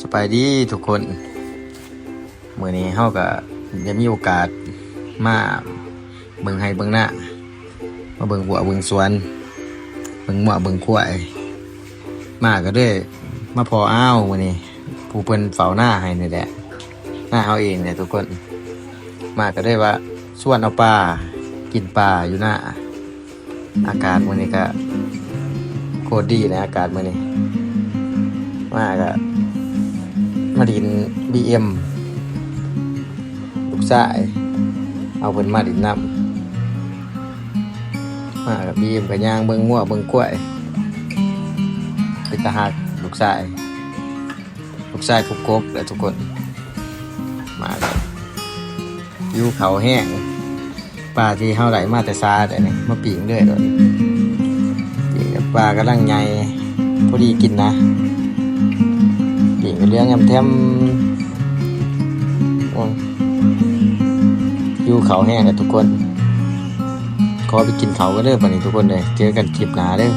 ສະບາຍດີທຸກຄົນ ມື້ນີ້ເຮົາກໍໄດ້ມີໂອກາດມາເບິ່ງໄຮ່ເບິ່ງນາ ມາເບິ່ງຫົວເບິ່ງສວນ ເບິ່ງງົວເບິ່ງຄວາຍ ມາກໍເລີຍມາພໍ້ອ້າວມື້ນີ້ ຜູ້ເພິ່ນເຝົ້ານາໃຫ້ນີ້ແຫຼະ ນາເຮົາເອງນີ້ແຫຼະທຸກຄົນ ມາກໍເລີຍວ່າຊວນເອົາປາ ກິນປາຢູ່ນາ. ອາກາດມື້ນີ້ກະໂຄດດີແຫຼະ ອາກາດມື້ນີ້ ມາກະມາຫຼິ້ນບີເອັມ ລູກຊາຍເອົາເພິ່ນມາຫຼິ້ນນຳ ມາກັບບີເອັມກະຍ່າງເບິ່ງງົວເບິ່ງຄວາຍ ເປັນຕາຮັກ ລູກຊາຍ ລູກຊາຍກົບໆແຫຼະທຸກຄົນ ມາກະຫິວເຂົ້າແຮງ ປາທີ່ເຮົາໄດ້ມາແຕ່ສາແລ້ວນີ້ ມາປີ້ງເລີຍໂລດ ປີ້ງກັບປາກຳລັງໃຫຍ່ ພໍດີກິນນະ ປີ້ງເຫຼືອງແຮມແທມ ໂອ້ຍ ຫິວເຂົ້າແຮງແລ້ວທຸກຄົນ ຂໍໄປກິນເຂົ້າກັນເດີ ບາດນີ້ທຸກຄົນເດີ ເຈີກັນຄລິບໜ້າເດີ.